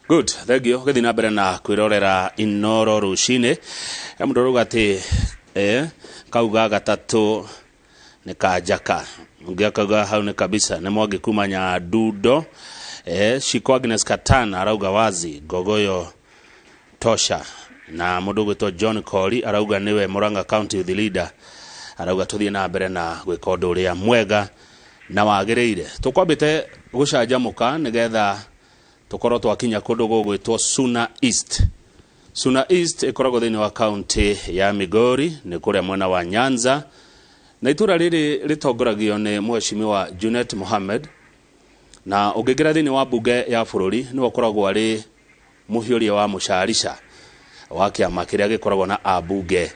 Good, thank you. Gĩthiĩ na mbere na kwĩrorera Inoro Rũcinĩ. He mũndũ ũrauga atĩ kauga gatatũ nĩ kanjaka, ũngĩ akauga hau nĩ kabisa nĩ Mwangi kuma Nyandundo. Shiko Agnes Katana arauga wazi ngogoyo tosha, na mũndũ ũgwĩtwo John Kori arauga nĩwe Murang'a County Youth Leader, arauga tũthiĩ na mbere na gwĩka ũndũ ũrĩa mwega na wagĩrĩire. Tũkwambĩte gũcanjamũka nĩgetha tũkorwo twakinya kũndũ gũgwĩtwo Suna East. Suna East ĩkoragwo thĩinĩ wa kaunti ya Migori, nĩ kũrĩa mwena wa Nyanza, na itũra rĩrĩ rĩtongoragio nĩ Mheshimiwa Junet Mohamed, na ũngĩingĩra thĩinĩ wa mbunge ya bũrũri nĩwe ũkoragwo arĩ mũhiũria wa mũcarica wa kĩama kĩrĩa gĩkoragwo na ambunge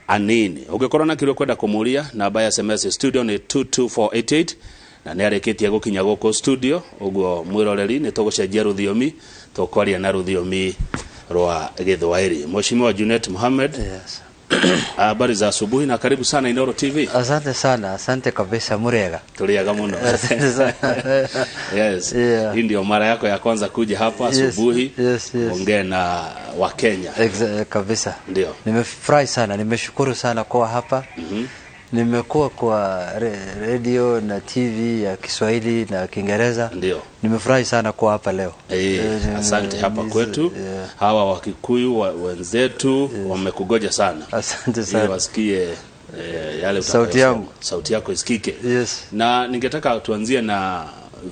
anini. Ũngĩkorwo na kĩũria kwenda kũmũria, namba ya SMS studio nĩ 22488, na nĩ arĩkĩtie gũkinya gũkũ studio. Ũguo mwĩroreri, nĩ tũgũcenjia rũthiomi, tũkwaria na rũthiomi rwa Gĩthwaĩri. Mheshimiwa Junet Mohamed, Yes. habari za asubuhi na karibu sana Inoro TV. Asante sana, asante kabisa, murega. Tuliaga muno. Asante sana. Yes. Yeah. Hii ndio mara yako ya kwanza kuja hapa asubuhi Yes. ongee na Wakenya. Kabisa. Ndio. Nimefurahi sana, nimeshukuru sana kuwa hapa. Nimekuwa kwa radio na TV ya Kiswahili na Kiingereza. Ndio. Nimefurahi sana kuwa hapa leo. Asante hapa kwetu. Hawa Wakikuyu wenzetu wamekugoja sana. Asante ili sana. wasikie yale Sauti utakayosema. yangu. Sauti yako isikike. Yes. Na ningetaka tuanzie na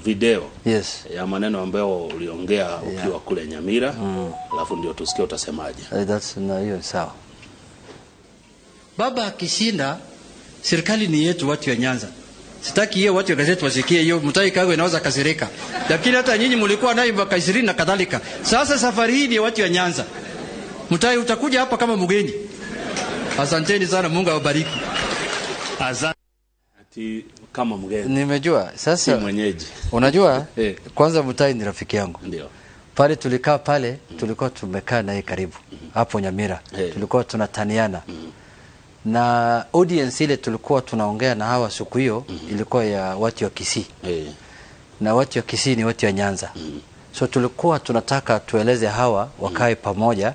video ya maneno ambayo uliongea ukiwa kule Nyamira, alafu ndio tusikie utasemaje. That's na hiyo ni sawa. Baba akishinda, serikali ni yetu watu ya Nyanza. Sitaki hiyo watu ya gazeti wasikie hiyo, Mutahi Kagwe inaweza kasirika. Lakini hata nyinyi mlikuwa naye mwaka 20 na kadhalika. Sasa safari hii ni watu ya Nyanza. Mutahi, utakuja hapa kama mgeni. Asanteni sana, Mungu awabariki. Ati kama mgeni, Nimejua si sasa. mwenyeji. Unajua, kwanza Mutahi ni rafiki yangu. Ndio. Pale tulikaa pale, tulikuwa tumekaa naye karibu hapo Nyamira. Tulikuwa tunataniana. Na audience ile tulikuwa tunaongea na hawa siku hiyo ilikuwa ya watu wa Kisii. Na watu wa Kisii ni watu wa Nyanza. So tulikuwa tunataka tueleze hawa wakae pamoja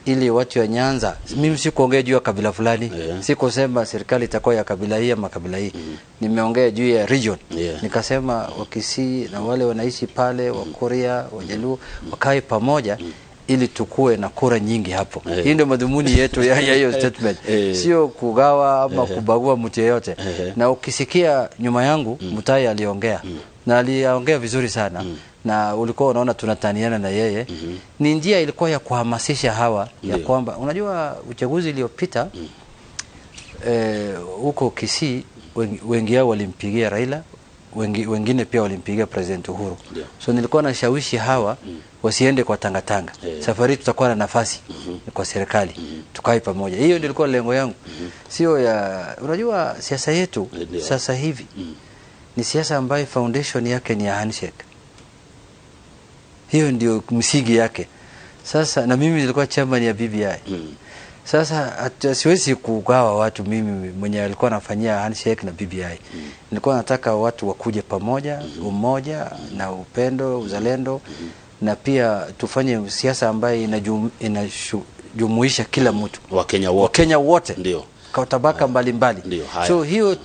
ili watu wa Nyanza. Mimi sikuongea juu ya kabila fulani, sikusema serikali itakuwa ya kabila hii ama kabila hii. Nimeongea juu ya region. Nikasema Wakisii na wale wanaishi pale, Wakuria, Wajaluo wakae pamoja ili tukue na kura nyingi hapo. Hii ndio madhumuni yetu ya hiyo statement. Sio kugawa ama kubagua mtu yeyote. Na ukisikia nyuma yangu Mutahi aliongea na aliongea vizuri sana. Na ulikuwa unaona tunataniana na yeye. Ni njia ilikuwa ya kuhamasisha hawa ya kwamba unajua uchaguzi uliopita huko Kisii wengi wao walimpigia Raila, wengine pia walimpigia President Uhuru. So nilikuwa nashawishi hawa wasiende kwa tangatanga. Safari tutakuwa na nafasi kwa serikali, tukae pamoja. Hiyo ndio ilikuwa lengo yangu. Sio ya, unajua siasa yetu sasa hivi ni siasa ambayo foundation yake ni ya handshake. Hiyo ndio msingi yake. Sasa na mimi nilikuwa chairman ya BBI. Sasa siwezi kugawa watu. Mimi mwenye alikuwa anafanyia handshake na BBI. Nilikuwa nataka watu wakuje pamoja, umoja na upendo, uzalendo, na pia tufanye siasa ambayo inajumuisha kila mtu. Wakenya wote. Wakenya wote. Ndio. Kwa tabaka mbalimbali. Ndio, haya. So hiyo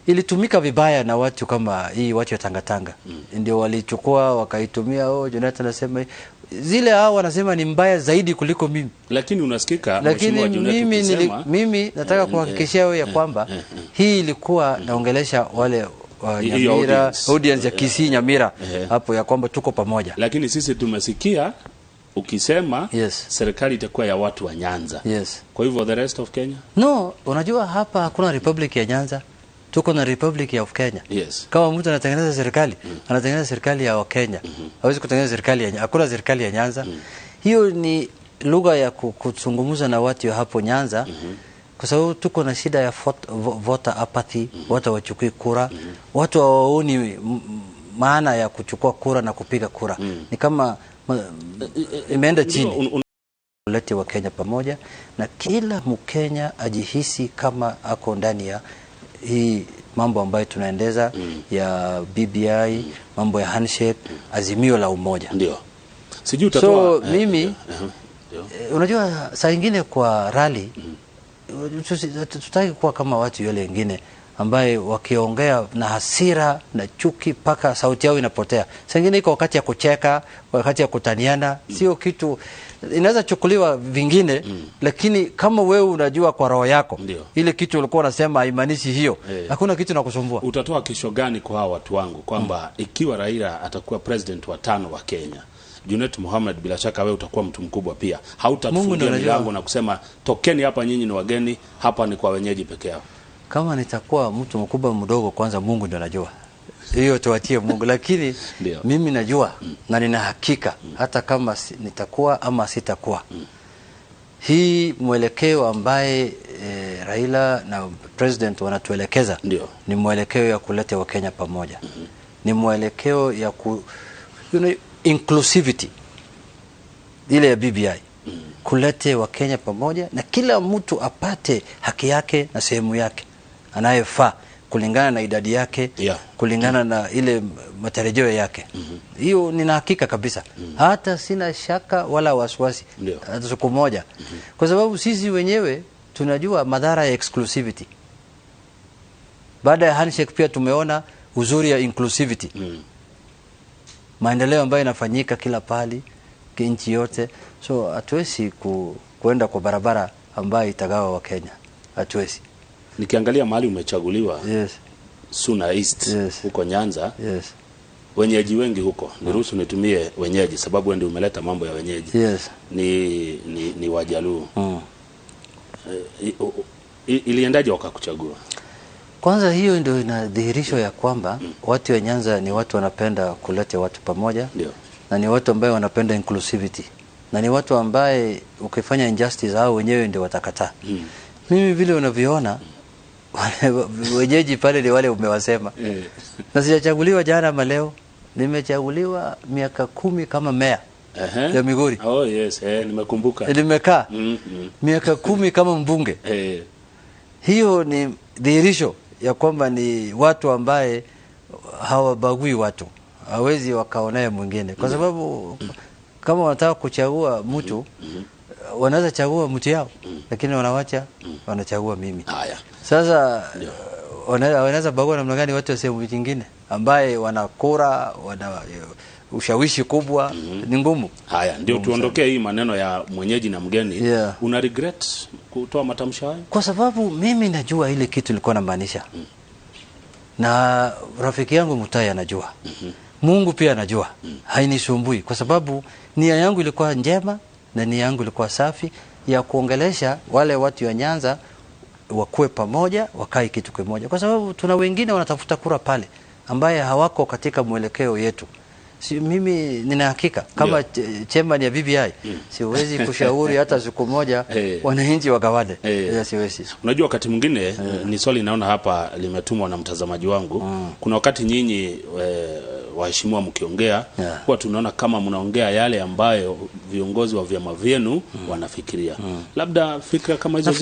ilitumika vibaya na watu kama hii watu ya tangatanga. Ndio walichukua wakaitumia. Oh, Jonathan anasema zile, hao wanasema ni mbaya zaidi kuliko mimi. Lakini unasikika Lakini Mheshimiwa Junet ukisema, mimi nataka kuhakikishia wewe ya kwamba hii ilikuwa naongelesha wale wa Hiyo Nyamira, audience. audience ya Kisii Nyamira hapo, ya kwamba tuko pamoja. Lakini sisi tumesikia ukisema serikali itakuwa ya watu wa Nyanza. Kwa hivyo the rest of Kenya? No, unajua hapa hakuna Republic ya Nyanza. Tuko na Republic of Kenya. Kama mtu anatengeneza serikali, anatengeneza serikali ya Wakenya. Hawezi kutengeneza serikali ya, hakuna serikali ya Nyanza. Hiyo ni lugha ya kuzungumza na watu wa hapo Nyanza. Kwa sababu tuko na shida ya voter apathy, watu hawachukui kura, watu hawaoni maana ya kuchukua kura na kupiga kura. Ni kama imeenda chini. Lete wa Kenya pamoja na kila Mkenya ajihisi kama ako ndani ya hii mambo ambayo tunaendeza ya BBI, mambo ya handshake, azimio la umoja. Ndio. Sijui utatoa So mimi ndio. Unajua saa ingine kwa rally tutaki kuwa kama watu yale wengine ambaye wakiongea na hasira na chuki mpaka sauti yao inapotea. Saa ingine iko wakati ya kucheka, wakati ya kutaniana, sio kitu inaweza chukuliwa vingine, lakini kama wewe unajua kwa roho yako Ndio. ile kitu ulikuwa unasema haimaanishi hiyo, hakuna kitu nakusumbua. Utatoa kesho gani kwa hawa watu wangu kwamba ikiwa Raila atakuwa president wa 5 wa Kenya, Junet Mohamed, bila shaka wewe utakuwa mtu mkubwa pia, Mungu hautatufungia ndiye anajua. milango na kusema tokeni hapa, nyinyi ni wageni hapa, ni kwa wenyeji peke yao. Kama nitakuwa mtu mkubwa mdogo, kwanza Mungu ndio anajua hiyo, tuachie Mungu. Lakini Ndio. mimi najua na nina hakika hata kama nitakuwa ama sitakuwa, hii mwelekeo ambaye Raila na president wanatuelekeza Ndio. ni mwelekeo ya kuleta Wakenya pamoja. Ni mwelekeo ya ku, you know, inclusivity ile ya BBI kulete Wakenya pamoja na kila mtu apate haki yake na sehemu yake anayefaa kulingana na idadi yake, kulingana na ile matarajio yake. Hiyo nina hakika kabisa, hata sina shaka wala wasiwasi hata siku moja, kwa sababu sisi wenyewe tunajua madhara ya exclusivity. Baada ya handshake pia tumeona uzuri ya inclusivity, maendeleo ambayo inafanyika kila pahali nchi yote. So hatuwezi kuenda kwa barabara ambayo itagawa wa Kenya, hatuwezi. Nikiangalia mahali umechaguliwa, Suna East, huko Nyanza, wenyeji wengi huko, niruhusu nitumie wenyeji sababu wewe ndio umeleta mambo ya wenyeji, ni Wajaluo. Iliendaje wakakuchagua? Kwanza hiyo ndio inadhihirisho ya kwamba watu wa Nyanza ni watu wanapenda kuleta watu pamoja. Na ni watu ambaye wanapenda inclusivity, na ni watu ambaye ukifanya injustice hao wenyewe ndio watakataa. Mimi vile unavyoona wenyeji pale ni wale umewasema. Na sijachaguliwa jana ama leo, nimechaguliwa miaka 10 kama meya ya Migori. Oh yes, nimekumbuka. Nimekaa miaka 10 kama mbunge. Hiyo ni dhihirisho ya kwamba ni watu ambaye hawabagui watu, hawezi wakaonea mwingine, kwa sababu kama wanataka kuchagua mtu wanaweza chagua mtu yao, lakini wanawacha wanachagua mimi. Sasa wanaweza bagua namna gani watu wa sehemu nyingine ambaye wanakura, wana ushawishi kubwa? Ni ngumu. Haya, ndio tuondokee hii maneno ya mwenyeji na mgeni. Una regret kutoa matamshi hayo? Kwa sababu mimi najua ile kitu nilikuwa namaanisha. Na rafiki yangu Mutai anajua. Mungu pia anajua. Hainisumbui kwa sababu nia yangu ilikuwa njema na nia yangu ilikuwa safi ya kuongelesha wale watu wa Nyanza wakuwe pamoja, wakae kitu kimoja, kwa sababu tuna wengine wanatafuta kura pale ambaye hawako katika mwelekeo yetu. Si, mimi nina hakika kama chairman ya BBI siwezi kushauri hata siku moja wananchi wagawane. Siwezi. Unajua wakati mwingine ni swali naona hapa limetumwa na mtazamaji wangu. Kuna wakati nyinyi waheshimiwa mkiongea huwa tunaona kama mnaongea yale ambayo viongozi wa vyama vyenu wanafikiria. Labda fikra kama hizo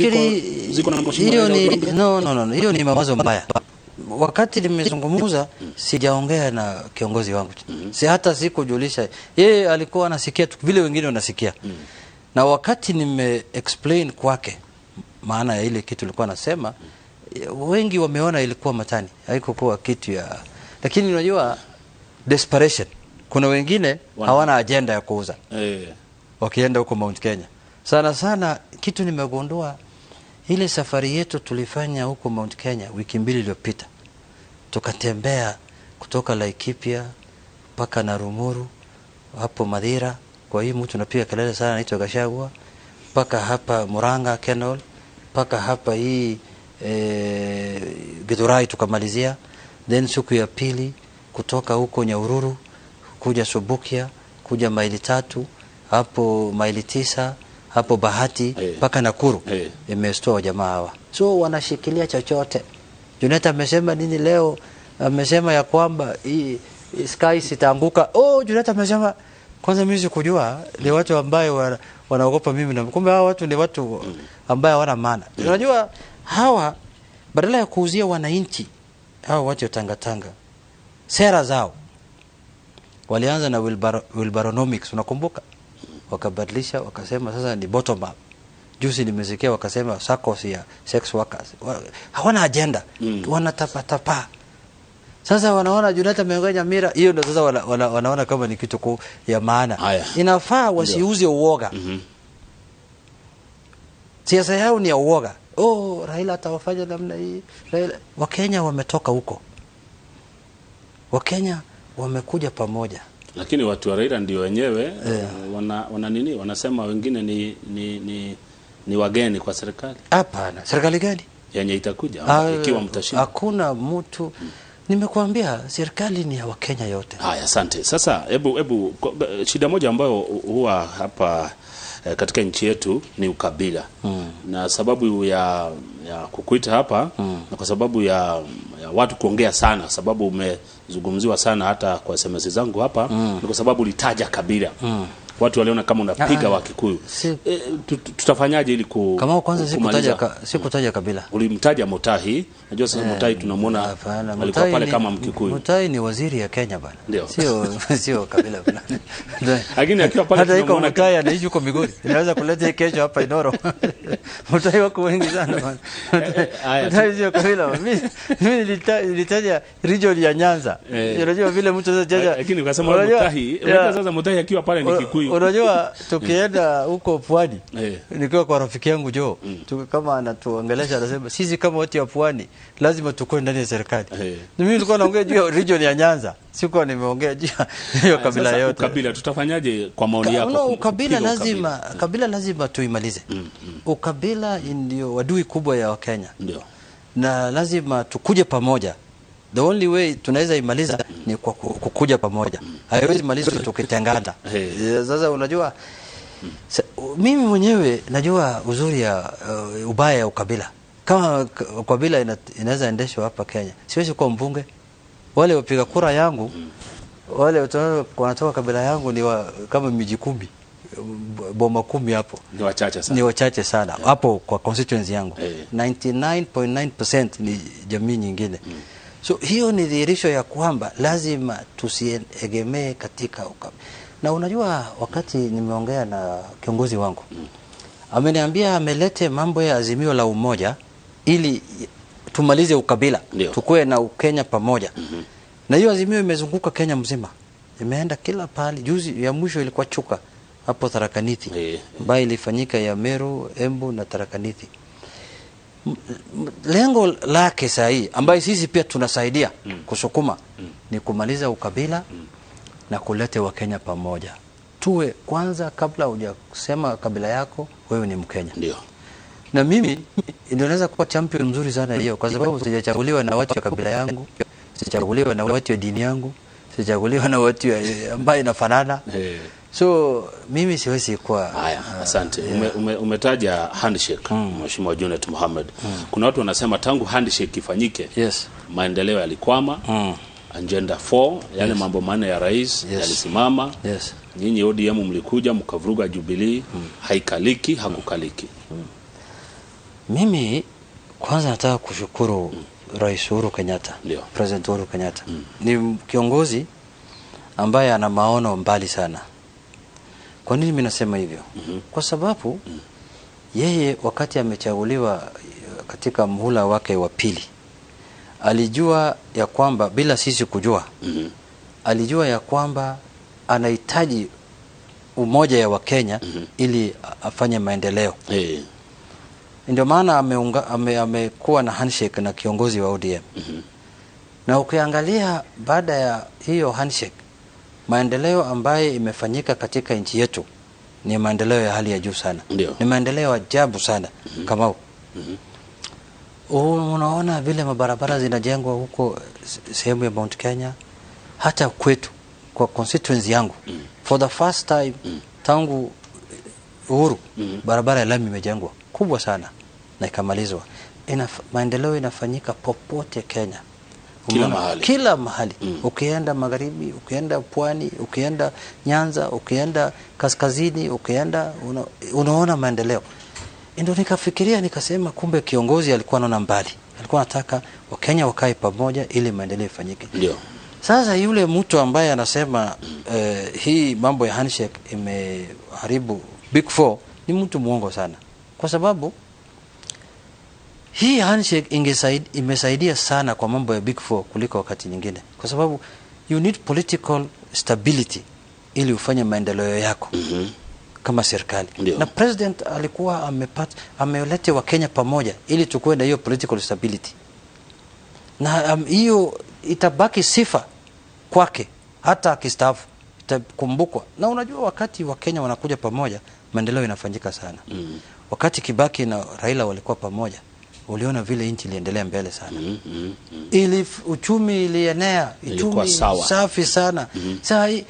ziko na mheshimiwa. Hiyo ni no, hiyo ni mawazo mbaya. Wakati nimezungumza sijaongea na kiongozi wangu. Si hata sikujulisha. Yeye alikuwa anasikia tu vile wengine wanasikia. Na wakati nime explain kwake maana ya ile kitu nilikuwa nasema, wengi wameona ilikuwa matani, haikuwa kitu ya, lakini unajua desperation. Kuna wengine hawana agenda ya kuuza. Wakienda huko Mount Kenya. Sana sana kitu nimegundua ile safari yetu tulifanya huko Mount Kenya wiki 2 iliyopita. Tukatembea kutoka Laikipia mpaka Narumuru, hapo Madhira, kwa hii mtu napiga kelele sana anaitwa Gachagua, mpaka hapa Murang'a Kenol, mpaka hapa hii Githurai tukamalizia. Then siku ya pili kutoka huko Nyahururu kuja Subukia, kuja maili 3, hapo maili 9, hapo Bahati mpaka Nakuru. Imestoa jamaa hawa. So wanashikilia chochote. Junet amesema nini leo? Amesema ya kwamba hii sky sitaanguka. Oh, Junet amesema. Kwanza mimi sikujua ni watu ambao wanaogopa mimi, na kumbe hawa watu ni watu ambao hawana maana. Unajua hawa badala ya kuuzia wananchi hao watu wa Tangatanga sera zao walianza na Wilbaronomics, unakumbuka? Wakabadilisha wakasema sasa ni bottom up. Juzi nimesikia wakasema SACCOS ya sex workers. Hawana agenda, wanatapatapa. Sasa wanaona Junet ameongea Nyamira, hiyo ndio sasa wanaona kama ni kitu ya maana. Haya. Inafaa wasiuze uoga. Siasa yao ni ya uoga. Oh, Raila atawafanya namna hii. Raila. Wakenya wametoka huko. Wakenya wamekuja pamoja. Lakini watu wa Raila ndio wenyewe wana nini? Wanasema wengine ni wageni kwa serikali. Hapana, serikali gani? Yenye itakuja ikiwa mtashinda. Hakuna mtu. Nimekuambia serikali ni ya Wakenya yote. Haya, asante. Sasa hebu shida moja ambayo huwa hapa katika nchi yetu ni ukabila. Na sababu ya kukuita hapa na kwa sababu ya watu kuongea sana, sababu umezungumziwa sana hata kwa SMS zangu hapa, ni kwa sababu ulitaja kabila. Watu waliona kama unapiga wa Kikuyu. Tutafanyaje ili kama kwanza sikutaja kabila. Ulimtaja Mutahi. Najua sasa Mutahi tunamuona alikuwa pale kama Mkikuyu. Mutahi ni waziri ya Kenya bana. Sio kabila fulani. Lakini akiwa pale tunamuona Mutahi anaishi huko Migori. Inaweza kuleta kesho hapa Inoro. Mutahi wako wengi sana bana. Mutahi sio kabila. Mimi nilitaja region ya Nyanza. Unajua vile mtu sasa jaja. Lakini ukasema Mutahi, unajua sasa Mutahi akiwa pale ni Kikuyu. Unajua tukienda huko pwani, nikiwa kwa rafiki yangu Joe, kama anatuongelesha anasema sisi kama watu wa pwani lazima tukue ndani ya serikali. Mimi nilikuwa naongea juu ya region ya Nyanza, sikuwa nimeongea juu ya kabila yote. Ukabila tutafanyaje kwa maoni yako? No, ukabila lazima, kabila lazima tuimalize. Ukabila ndio adui kubwa ya Wakenya. Ndio. Na lazima tukuje pamoja. The only way tunaweza imaliza ni kwa kukuja pamoja. Haiwezi malizwa tukitengana. Sasa unajua mimi mwenyewe najua uzuri ya ubaya ya ukabila. Kama ukabila inaweza endeshwa hapa Kenya, siwezi kuwa mbunge. Wale wapiga kura yangu, wale wanatoka kabila yangu ni kama miji 10, boma 10 hapo. Ni wachache sana. Ni wachache sana. Hapo kwa constituency yangu. 99.9% ni jamii nyingine. So hiyo ni dhihirisho ya kwamba lazima tusiegemee katika ukabila. Na unajua wakati nimeongea na kiongozi wangu, ameniambia amelete mambo ya azimio la umoja ili tumalize ukabila, tukue na Ukenya pamoja. Na hiyo azimio imezunguka Kenya mzima. Imeenda kila pahali. Juzi ya mwisho ilikuwa Chuka hapo Tharaka Nithi, ambayo ilifanyika ya Meru, Embu na Tharaka Nithi. Lengo lake sahi ambaye sisi pia tunasaidia kusukuma ni kumaliza ukabila na kulete Wakenya pamoja. Tuwe kwanza, kabla hujasema kabila yako, wewe ni Mkenya. Ndio. Na mimi ndio naweza kuwa champion mzuri sana hiyo, kwa sababu sijachaguliwa na watu wa kabila yangu, sijachaguliwa na watu wa dini yangu, sijachaguliwa na watu ambao inafanana. So mimi siwezi kuwa. Haya, asante. Umetaja handshake, Mheshimiwa Junet Mohamed. Kuna watu wanasema tangu handshake ifanyike, maendeleo yalikwama. Agenda 4, yani mambo manne ya rais yalisimama. Nyinyi ODM mlikuja mkavuruga Jubilee, haikaliki, hakukaliki. Mimi kwanza nataka kushukuru Rais Uhuru Kenyatta, President Uhuru Kenyatta. Ni kiongozi ambaye ana maono mbali sana. Kwa nini mimi nasema hivyo? Kwa sababu yeye wakati amechaguliwa katika muhula wake wa pili, alijua ya kwamba bila sisi kujua, alijua ya kwamba anahitaji umoja ya Wakenya ili afanye maendeleo. Ndio maana amekuwa na handshake na kiongozi wa ODM. Na ukiangalia baada ya hiyo handshake, maendeleo ambaye imefanyika katika nchi yetu ni maendeleo ya hali ya juu sana. Ndiyo. Ni maendeleo ajabu sana. Kama unaona vile mabarabara zinajengwa huko sehemu ya Mount Kenya, hata kwetu kwa constituency yangu, for the first time tangu uhuru, barabara ya lami imejengwa kubwa sana na ikamalizwa. Maendeleo inafanyika popote Kenya. Kila mahali. Kila mahali. Ukienda magharibi, ukienda pwani, ukienda Nyanza, ukienda kaskazini, ukienda unaona maendeleo. Ndio nikafikiria nikasema kumbe kiongozi alikuwa anaona mbali. Alikuwa anataka Wakenya wakae pamoja ili maendeleo ifanyike. Ndio. Sasa yule mtu ambaye anasema hii mambo ya handshake imeharibu Big Four ni mtu mwongo sana, kwa sababu hii handshake imesaidia sana kwa mambo ya Big Four kuliko wakati nyingine, kwa sababu you need political stability ili ufanye maendeleo yako kama serikali. Ndio. Na president alikuwa ameleta Wakenya pamoja ili tukuwe na hiyo political stability, na hiyo itabaki sifa kwake hata akistaafu itakumbukwa. Na unajua wakati Wakenya wanakuja pamoja maendeleo inafanyika sana. Wakati Kibaki na Raila walikuwa pamoja, uliona vile nchi iliendelea mbele sana. Ili uchumi ilienea, Ilikuwa uchumi sawa. safi sana. Sasa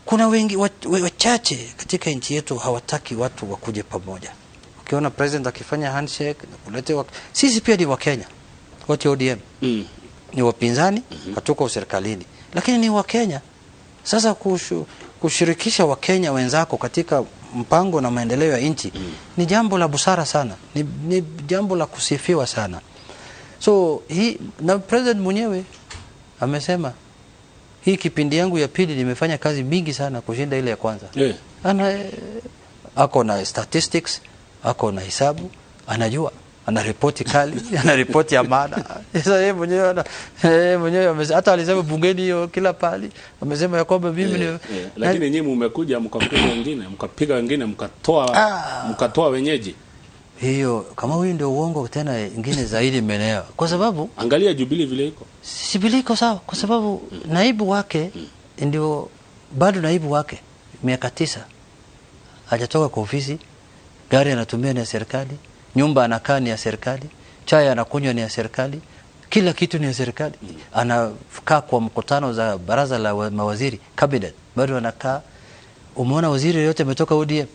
kuna wengi wachache katika nchi yetu hawataki watu wakuje pamoja. Ukiona president akifanya handshake na kulete sisi pia ni Wakenya wote ODM. Ni wapinzani, hatuko serikalini, lakini ni Wakenya. Sasa kushirikisha Wakenya wenzako katika mpango na maendeleo ya nchi ni jambo la busara sana, ni jambo la kusifiwa sana. So na president mwenyewe amesema hii kipindi yangu ya pili nimefanya kazi mingi sana kushinda ile ya kwanza. Ako na statistics, ako na hesabu, anajua, ana ripoti kali, ana ripoti ya maana. Sasa yeye mwenyewe hata alisema bungeni hiyo kila pali, amesema ya kwamba mimi Lakini nyinyi mmekuja mkapiga wengine, mkapiga wengine, mkatoa wenyeji. Hiyo kama huyu ndio uongo tena ingine zaidi imeelewa. Kwa sababu angalia Jubilee vile iko. Jubilee iko sawa kwa sababu naibu wake ndio bado naibu wake miaka 9 hajatoka kwa ofisi, gari anatumia ni ya serikali, nyumba anakaa ni ya serikali, chai anakunywa ni ya serikali, kila kitu ni ya serikali. Anakaa kwa mkutano za baraza la mawaziri, cabinet, bado anakaa. Umeona waziri yote ametoka ODM?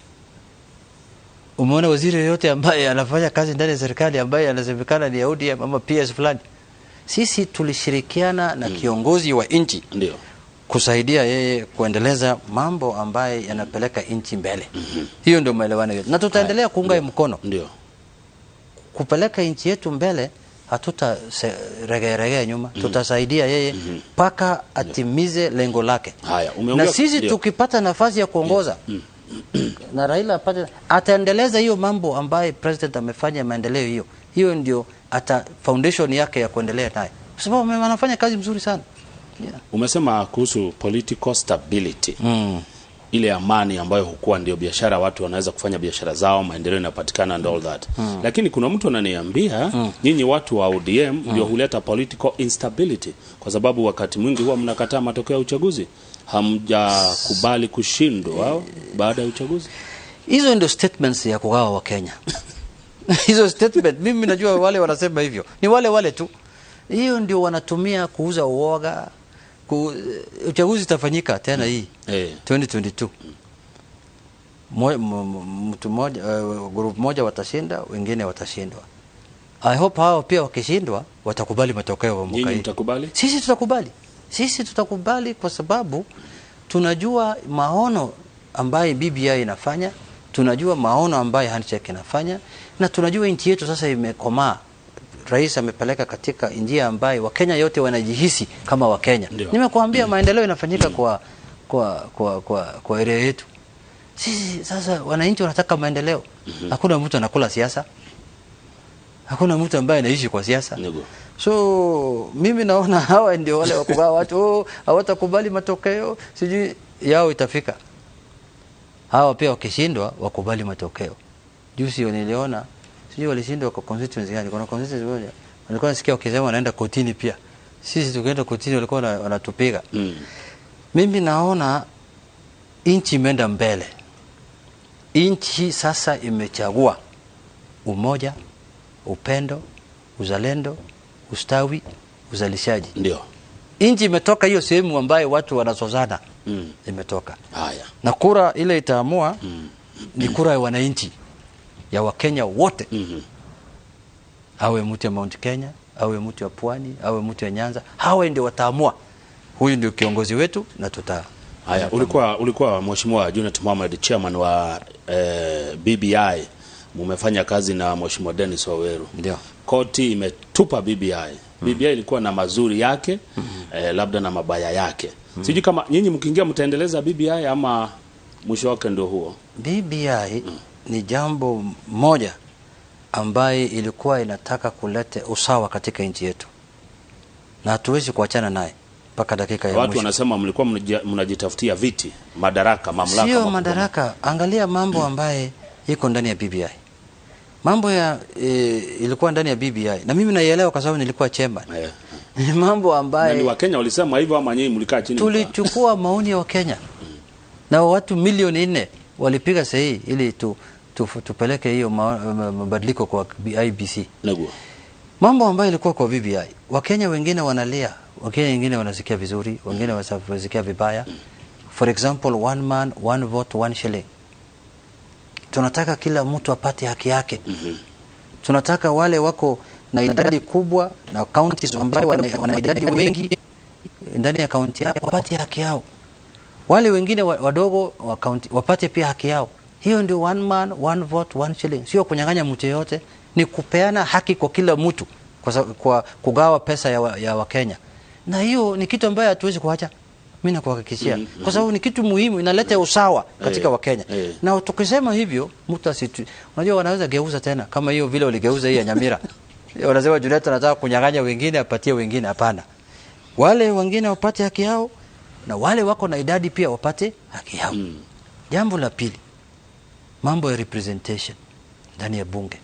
Umeona waziri yote ambaye anafanya kazi ndani ya serikali ambaye anasemekana ni ODM ama PS fulani? Sisi tulishirikiana na kiongozi wa nchi ndio kusaidia yeye kuendeleza mambo ambaye yanapeleka nchi mbele. Hiyo ndio maelewano yetu. Na tutaendelea kuunga mkono. Ndio. Kupeleka nchi yetu mbele, hatutaregeregea nyuma. Tutasaidia yeye mpaka atimize lengo lake. Haya, umeongea. Na sisi tukipata nafasi ya kuongoza na Raila apate, ataendeleza hiyo mambo ambaye president amefanya maendeleo hiyo. Hiyo ndio ata foundation yake ya kuendelea naye. Kwa sababu anafanya kazi mzuri sana. Yeah. Umesema kuhusu political stability. Ile amani ambayo hukuwa ndio biashara, watu wanaweza kufanya biashara zao, maendeleo yanapatikana and all that. Lakini kuna mtu ananiambia nyinyi watu wa ODM ndio huleta political instability, kwa sababu wakati mwingi huwa mnakataa matokeo ya uchaguzi, hamjakubali kushindwa baada ya uchaguzi. Hizo ndio statements ya kugawa wa Kenya. Hizo statement mimi najua wale wanasema hivyo ni wale wale tu. Hiyo ndio wanatumia kuuza uoga. Uchaguzi utafanyika tena hii 2022. Mtu mmoja, group moja watashinda, wengine watashindwa. I hope hao pia wakishindwa watakubali matokeo ya mwaka Nyinyi hii. mtakubali? Sisi tutakubali. Sisi tutakubali kwa sababu tunajua maono ambaye BBI inafanya, tunajua maono ambaye handshake inafanya, na tunajua nchi yetu sasa imekomaa. Rais amepeleka katika njia ambayo Wakenya yote wanajihisi kama Wakenya. Nimekuambia maendeleo inafanyika kwa area yetu. Sisi sasa wananchi wanataka maendeleo. Hakuna mtu anakula siasa. Hakuna mtu ambaye anaishi kwa siasa. So mimi naona hawa ndio wale wakugawa watu, hawatakubali matokeo, sijui yao itafika. Hawa pia wakishindwa wakubali matokeo. Juzi niliona sijui walishindwa kwa constituency gani, kuna constituency moja walikuwa nasikia wakisema wanaenda kotini pia. Sisi tukienda kotini walikuwa wanatupiga. Mimi naona nchi imeenda mbele. Nchi sasa imechagua umoja, upendo, uzalendo, ustawi, uzalishaji. Ndio. Nchi imetoka hiyo sehemu ambayo watu wanazozana. Imetoka. Haya. Na kura ile itaamua ni kura ya wananchi, ya Wakenya wote. Awe mtu ya Mount Kenya, awe mtu ya Pwani, awe mtu ya Nyanza, hawa ndio wataamua. Huyu ndio kiongozi wetu na tuta. Haya, ulikuwa Mheshimiwa Junet Mohamed, chairman wa BBI. Mumefanya kazi na Mheshimiwa Dennis Waweru. Ndio. Koti imetupa BBI. BBI ilikuwa na mazuri yake, labda na mabaya yake. Sijui kama nyinyi mkiingia mtaendeleza BBI ama mwisho wake ndio huo. BBI ni jambo moja ambaye ilikuwa inataka kuleta usawa katika nchi yetu, na hatuwezi kuachana naye mpaka dakika ya Watu mwisho. wanasema mlikuwa mnajitafutia viti, madaraka, mamlaka. Sio madaraka. Angalia mambo ambaye iko ndani ya BBI. Mambo ya ilikuwa ndani ya BBI na mimi naielewa kwa sababu nilikuwa chairman. Mambo ambaye Na ni Wakenya walisema hivyo ama nyinyi mlikaa chini? Tulichukua maoni ya Wakenya na watu milioni 4 walipiga sahihi ili tupeleke hiyo mabadiliko kwa IBC. Nagua. Mambo ambayo ilikuwa kwa BBI, Wakenya wengine wanalia, Wakenya wengine wanasikia vizuri, wengine wanasikia vibaya. For example, one man, one vote, one shilling. Tunataka kila mtu apate haki yake. Tunataka wale wako na idadi kubwa na counties ambayo wana idadi wengi ndani ya county yao wapate haki yao. Wale wengine wadogo wa county wapate pia haki yao. Hiyo ndio one man, one vote, one shilling. Sio kunyang'anya mtu yeyote, ni kupeana haki kwa kila mtu kwa kugawa pesa ya Wakenya. Na hiyo ni kitu ambayo hatuwezi kuacha. Mimi nakuhakikishia. Kwa sababu ni kitu muhimu, inaleta usawa katika Wakenya. Na tukisema hivyo, mtu asitu, unajua wanaweza geuza tena kama hiyo vile waligeuza hii ya Nyamira. Wanasema Junet anataka kunyang'anya wengine apatie wengine. Hapana. Wale wengine wapate haki yao na wale wako na idadi pia wapate haki yao. Jambo la pili, mambo ya representation ndani ya bunge.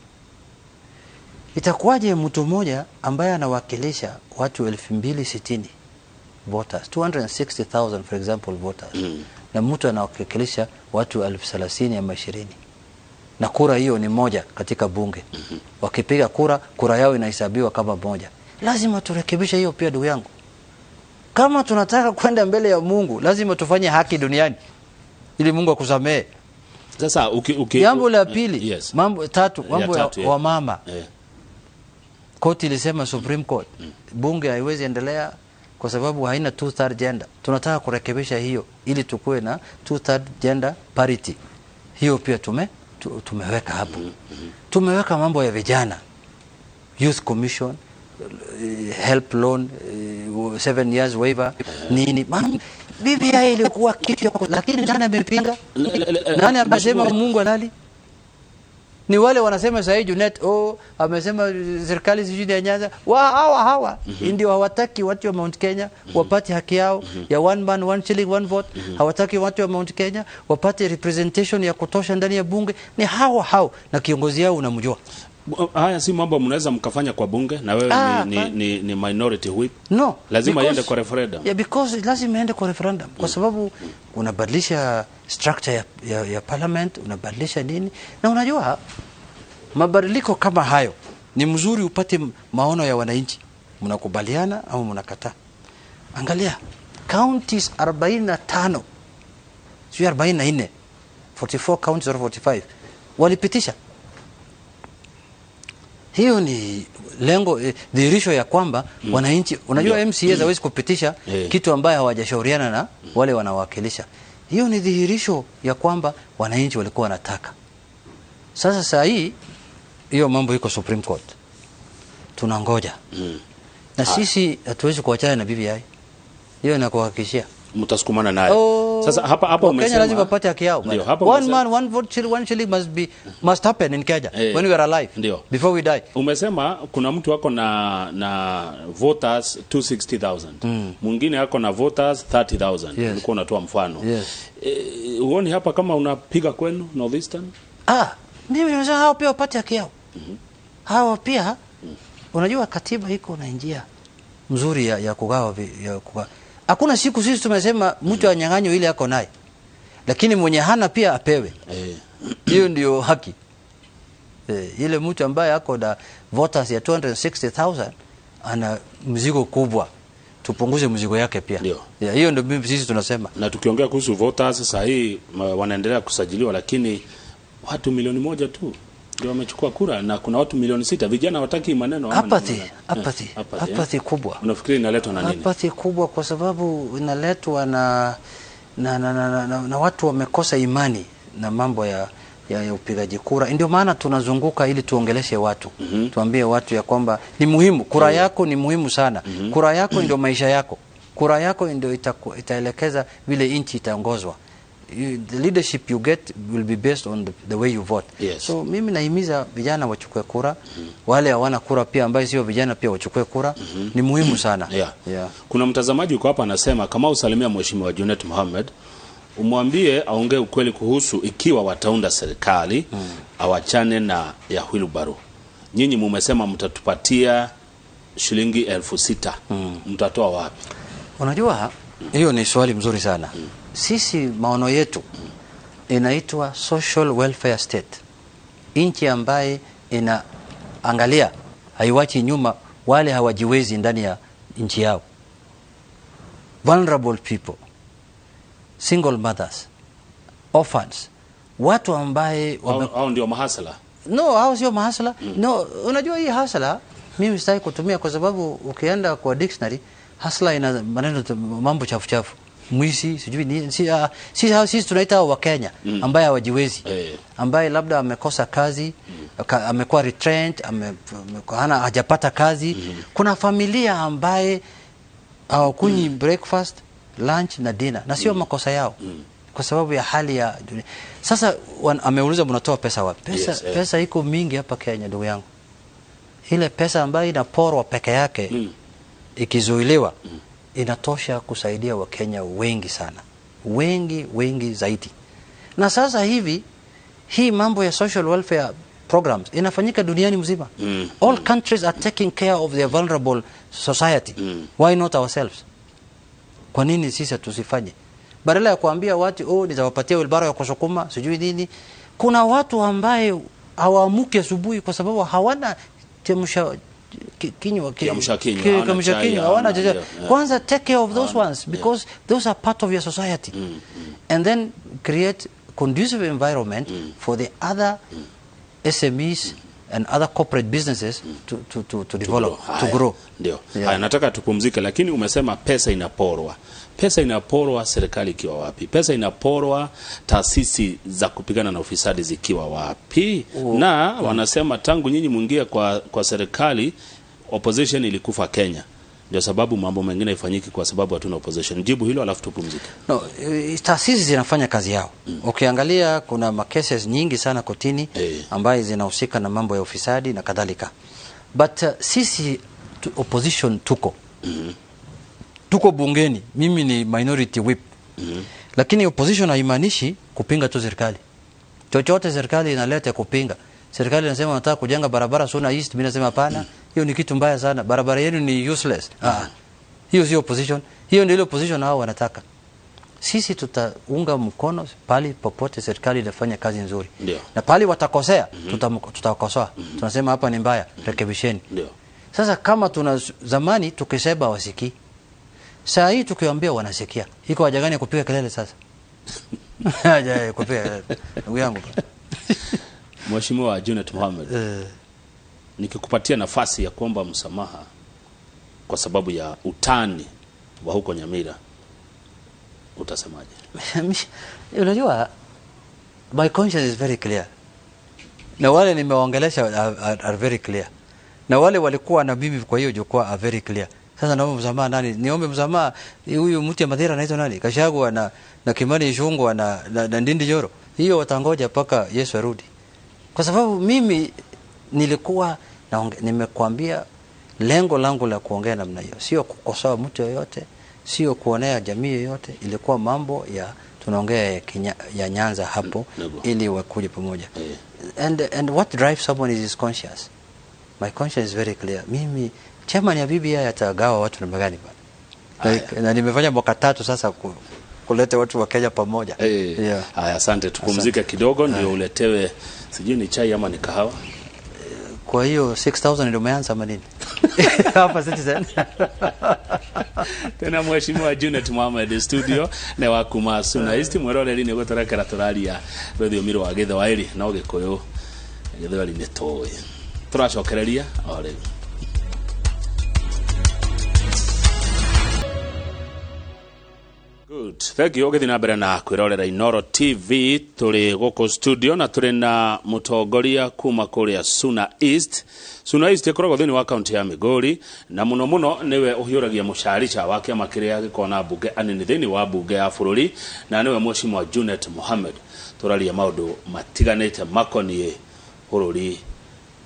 Itakuwaje mtu mmoja ambaye anawakilisha watu 2060 voters, 260,000 for example voters, na mtu anawakilisha watu 30,000 ama 20, na kura hiyo ni moja katika bunge. Wakipiga kura, kura yao inahesabiwa kama moja. Lazima turekebishe hiyo pia, ndugu yangu. Kama tunataka kwenda mbele ya Mungu, lazima tufanye haki duniani ili Mungu akusamehe. Sasa jambo la pili, mambo tatu, mambo ya wamama. Koti ilisema, Supreme Court, bunge haiwezi endelea kwa sababu haina 2/3 gender. Tunataka kurekebisha hiyo ili tukue na 2/3 gender parity. Hiyo pia tumeweka hapo. Tumeweka mambo ya vijana, Youth Commission, help loan, 7 years waiver, nini. BBI ilikuwa kitu, lakini nani amepinga? Nani amesema Mungu halali? Ni wale wanasema sasa Junet, amesema serikali sijui ya Nyanza. Hawa ndio hawataki watu wa Mount Kenya wapate haki yao ya one man, one shilling, one vote. Hawataki watu wa Mount Kenya wapate representation ya kutosha ndani ya bunge. Ni hawa na kiongozi yao unamjua. Haya si mambo mnaweza mkafanya kwa bunge na wewe ni minority whip. No, lazima iende kwa referendum. Yeah, because lazima iende kwa referendum kwa sababu unabadilisha structure ya parliament, unabadilisha nini. Na unajua mabadiliko kama hayo ni mzuri upate maono ya wananchi. Mnakubaliana au mnakataa? Angalia counties 45, sio 44, 44 counties or 45 walipitisha. Hiyo ni lengo, dhihirisho ya kwamba wananchi, unajua MCAs hawezi kupitisha kitu ambaye hawajashauriana na wale wanawakilisha. Hiyo ni dhihirisho ya kwamba wananchi walikuwa wanataka. Sasa saa hii hiyo mambo iko Supreme Court. Tunangoja. Na sisi hatuwezi kuachana na BBI. Hiyo nakuhakikishia. Mtasukumana naye. Sasa hapa umesema Kenya lazima wapate haki yao. One man, one vote, one shilling must happen in Kenya when we are alive. Ndio. Before we die. Umesema kuna mtu wako na voters 260,000. Mwingine ako na voters 30,000. Yes. Ulikuwa unatoa mfano. Yes. Uone hapa kama unapiga kwenu Northeastern? Mimi nimesema hao pia wapate haki yao. Hao pia unajua katiba iko na njia mzuri ya kugawa. Hakuna siku sisi tumesema mtu anyang'anywe ile yako naye. Lakini mwenye hana pia apewe. Hiyo ndio haki. Ile mtu ambaye ako na voters ya 260,000 ana mzigo kubwa. Tupunguze mzigo yake pia. Hiyo ndio sisi tunasema. Na tukiongea kuhusu voters sasa hii wanaendelea kusajiliwa, lakini watu milioni 1 tu ndio wamechukua kura na kuna watu milioni 6. Vijana hawataki maneno. Apathy kubwa. Unafikiri inaletwa na nini? Apathy kubwa kwa sababu inaletwa na watu wamekosa imani na mambo ya ya upigaji kura. Ndio maana tunazunguka ili tuongeleshe watu. Tuambie watu ya kwamba ni muhimu, kura yako ni muhimu sana. Kura yako ndio maisha yako. Kura yako ndio itaelekeza vile nchi itaongozwa. The leadership you get will be based on the way you vote. Yes. So mimi nahimiza vijana wachukue kura. Wale hawana kura pia ambaye sio vijana pia wachukue kura. Ni muhimu sana. Yeah. Yeah. Kuna mtazamaji yuko hapa anasema kama usalimia Mheshimiwa Junet Mohamed, umwambie aongee ukweli kuhusu ikiwa wataunda serikali awachane na ya wheelbarrow. Nyinyi mumesema mtatupatia shilingi 6,000. Mtatoa wapi? Unajua hiyo ni swali mzuri sana. Sisi maono yetu inaitwa social welfare state. Nchi ambaye inaangalia, haiwachi nyuma wale hawajiwezi ndani ya nchi yao. Vulnerable people, single mothers, orphans, watu ambaye Hao ndio mahasala. No, hao sio mahasala. No, unajua hii hasala mimi sitaki kutumia kwa sababu ukienda kwa dictionary hasla ina maneno mambo chafu chafu. Mwizi, sijui ni sisi tunaita wa Kenya ambaye hawajiwezi. Ambaye labda amekosa kazi, amekuwa retrenched, hana hajapata kazi. Kuna familia ambaye hawakunywi breakfast, lunch na dinner na sio makosa yao. Kwa sababu ya hali ya dunia. Sasa ameuliza mnatoa pesa wapi? Pesa, Yes, pesa iko mingi hapa Kenya ndugu yangu. Ile pesa ambayo inaporwa peke yake ikizuiliwa inatosha kusaidia Wakenya wengi sana. Wengi wengi zaidi. Na sasa hivi hii mambo ya social welfare programs inafanyika duniani mzima. All countries are taking care of their vulnerable society. Why not ourselves? Kwa nini sisi tusifanye? Badala ya kuambia watu nitawapatia wheelbarrow ya kusukuma sijui nini. Kuna watu ambaye hawaamuki asubuhi kwa sababu hawana kiamsha kinywa, Kiamsha kinywa, hawana chochote. Kwanza take care of those ones because those are part of your society. And then create conducive environment for the other SMEs and other corporate businesses to develop, to grow. Ndio. Yeah. Haya, nataka tupumzike, lakini umesema pesa inaporwa. Pesa inaporwa serikali ikiwa wapi? Pesa inaporwa taasisi za kupigana na ufisadi zikiwa wapi? Na wanasema tangu nyinyi mwingie kwa serikali opposition ilikufa Kenya. Ndio sababu mambo mengine haifanyiki kwa sababu hatuna opposition. Jibu hilo alafu tupumzike. No, taasisi zinafanya kazi yao. Ukiangalia kuna makeses nyingi sana kotini ambaye zinahusika na mambo ya ufisadi na kadhalika. But sisi opposition tuko. Tuko bungeni. Mimi ni minority whip. Lakini opposition haimaanishi kupinga tu serikali. Chochote serikali inaleta kupinga. Serikali inasema nataka kujenga barabara Suna East, mimi nasema hapana. Hiyo ni kitu mbaya sana. Barabara yenu ni useless. Hiyo sio opposition. Hiyo ndio ile opposition hao wanataka. Sisi tutaunga mkono pali popote serikali inafanya kazi nzuri. Ndio. Na pali watakosea, tutakosoa. Tunasema hapa ni mbaya, rekebisheni. Ndio. Sasa kama tuna zamani tukisema wasikii. Saa hii tukiwaambia wanasikia. Iko haja gani kupiga kelele sasa? Haja ya kupiga kelele. Ndugu yangu. Mheshimiwa Junet Mohamed, nikikupatia nafasi ya kuomba msamaha kwa sababu ya utani wa huko Nyamira, utasemaje? Unajua, my conscience is very clear. Na wale nimewaongelesha are very clear. Na wale walikuwa na mimi kwa hiyo jukwaa are very clear. Sasa naomba msamaha nani? Niombe msamaha huyu mtu ya Madhira anaitwa nani? Gachagua na Kimani Ichung'wah na Ndindi Nyoro. Hiyo watangoja mpaka Yesu arudi. Kwa sababu mimi nilikuwa nimekuambia lengo langu la kuongea namna hiyo sio kukosoa mtu yeyote, sio kuonea jamii yoyote, ilikuwa mambo ya tunaongea ya Nyanza hapo ili wakuje pamoja. And what drives someone is his conscience. My conscience is very clear. Mimi chairman ya BBI atagawa watu namna gani bana? Na nimefanya mwaka 3 sasa kuleta watu wa Kenya pamoja. Yeah. Haya, asante, tupumzike kidogo ndio uletewe sijui ni chai ama ni kahawa. Kwa hiyo 6000 ndio umeanza ama nini? Hapa Citizen. Tena Mheshimiwa Junet Mohamed studio ne wa kuma Suna East mwiroreri ni gutorekera turaria rũthiomi rwa Gĩthwaĩri no Gĩkũyũ Gĩthwaĩri nĩ tũĩ. Tũracokereria o rĩu. Good. Good. Thank you. Ũgĩthiĩ na mbere na kwĩrorera Inoro TV, tũrĩ gũkũ studio na tũrĩ na mũtongoria kuma kũrĩa Suna East. Suna East ĩkoragwo thĩinĩ wa kaunti ya Migori, na mũno mũno nĩwe ũhiũragia mũcarica wa kĩama kĩrĩa gĩkoragwo na mbunge anini thĩinĩ wa mbunge ya bũrũri, na nĩwe Mheshimiwa Junet Mohamed. Tũraria maũndũ matiganĩte makoniĩ bũrũri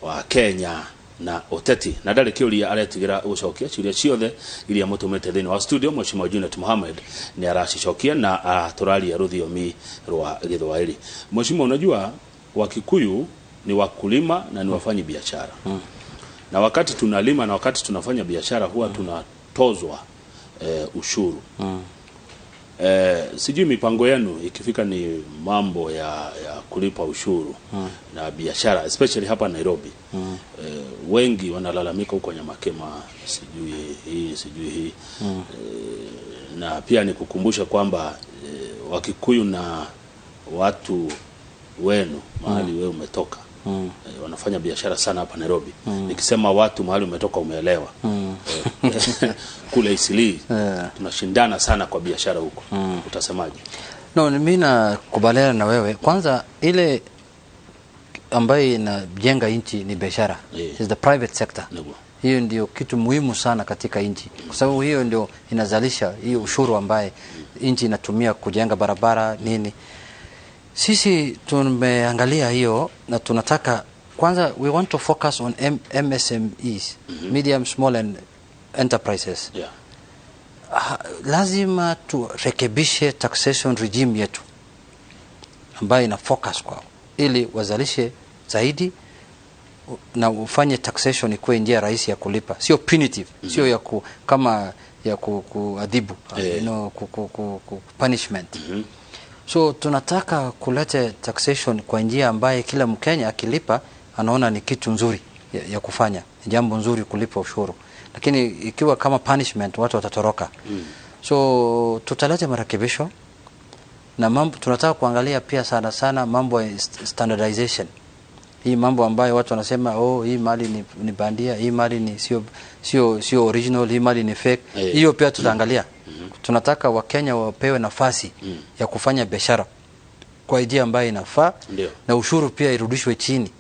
wa Kenya na uteti, na ndarĩ kĩũria aretigĩra gũcokia. Ciũria ciothe iria mũtũmĩte thĩinĩ wa studio, Mheshimiwa Junet Mohamed nĩ aracicokia, na tũraria rũthiomi rwa Gĩthwaĩri. Mheshimiwa, unajua Wakikuyu ni wakulima na ni wafanyi biashara, na wakati tunalima na wakati tunafanya biashara huwa tunatozwa ushuru. Sijui mipango yenu ikifika ni mambo ya kulipa ushuru na biashara, especially hapa Nairobi. Wengi wanalalamika huko Nyamakema, sijui hii, sijui hii. Na pia ni kukumbusha kwamba Wakikuyu na watu wenu mahali wewe umetoka wanafanya biashara sana hapa Nairobi. Nikisema watu mahali umetoka umeelewa. Kule Eastleigh tunashindana sana kwa biashara huko. Utasemaje? No, mimi nakubaliana na wewe. Kwanza ile ambayo inajenga nchi ni biashara. Is the private sector. Ndio. Hiyo ndio kitu muhimu sana katika nchi, kwa sababu hiyo ndio inazalisha hiyo ushuru ambaye nchi inatumia kujenga barabara nini. Sisi tumeangalia hiyo na tunataka kwanza, we want to focus on MSMEs, medium small and enterprises. Lazima turekebishe taxation regime yetu ambayo ina focus kwao, ili wazalishe zaidi na ufanye taxation ikuwe njia rahisi ya kulipa, sio punitive, sio ya kama ya kuadhibu, punishment. So tunataka kuleta taxation kwa njia ambaye kila Mkenya akilipa anaona ni kitu nzuri ya kufanya, ni jambo nzuri kulipa ushuru. Lakini ikiwa kama punishment, watu watatoroka. So tutaleta marekebisho na mambo tunataka kuangalia pia sana sana mambo ya standardization. Hii mambo ambayo watu wanasema, oh, hii mali ni bandia, hii mali ni sio original, hii mali ni fake. Hiyo pia tutaangalia. Tunataka Wakenya wapewe nafasi ya kufanya biashara kwa njia ambayo inafaa. Na ushuru pia irudishwe chini.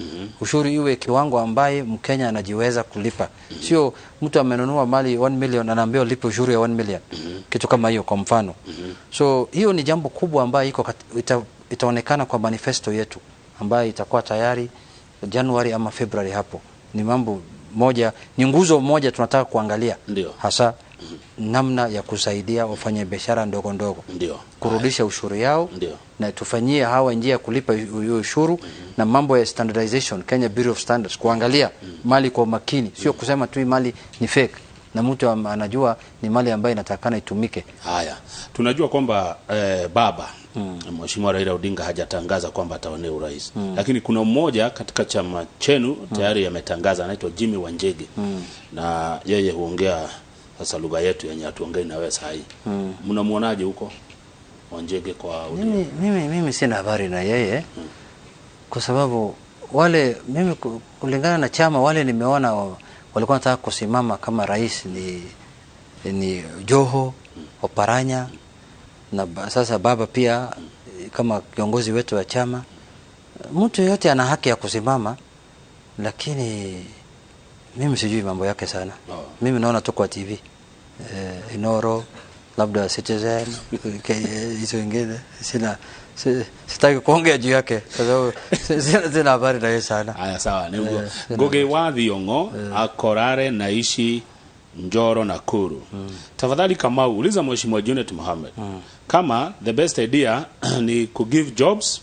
Ushuru iwe kiwango ambaye Mkenya anajiweza kulipa. Sio mtu amenunua mali 1 million anaambiwa lipe ushuru ya 1 million. Kitu kama hiyo kwa mfano. So hiyo ni jambo kubwa ambayo itaonekana kwa manifesto yetu ambayo itakuwa tayari Januari ama February hapo. Ni mambo moja, ni nguzo moja tunataka kuangalia. Hasa namna ya kusaidia wafanya biashara ndogo ndogo. Kurudisha ushuru yao. Na tufanyie hawa njia ya kulipa ushuru na mambo ya standardization, Kenya Bureau of Standards, kuangalia mali kwa makini, sio kusema tu mali ni fake na mtu anajua ni mali ambayo inatakana itumike. Haya, tunajua kwamba baba Mheshimiwa Raila Odinga hajatangaza kwamba atawania urais. Lakini kuna mmoja katika chama chenu tayari ametangaza, anaitwa Jimmy Wanjigi. Na yeye huongea sasa lugha yetu yenye hatuongei na wewe saa hii. Mnamuonaje huko Wanjigi kwa Odinga? Mimi sina habari na yeye. Kwa sababu wale mimi kulingana na chama wale nimeona walikuwa wanataka kusimama kama rais ni Joho, Oparanya na sasa baba pia kama kiongozi wetu wa chama. Mtu yeyote ana haki ya kusimama, lakini mimi sijui mambo yake sana. Mimi naona tu kwa TV. Inoro, labda Citizen, hizo ingine. Sitaki kuongea juu yake kwa sababu sina habari na yeye sana. Haya, sawa. Ni Ngugi wa Thiong'o akorare naishi Njoro Nakuru. Tafadhali Kamau, uliza Mheshimiwa Junet Mohamed kama the best idea ni ku give jobs,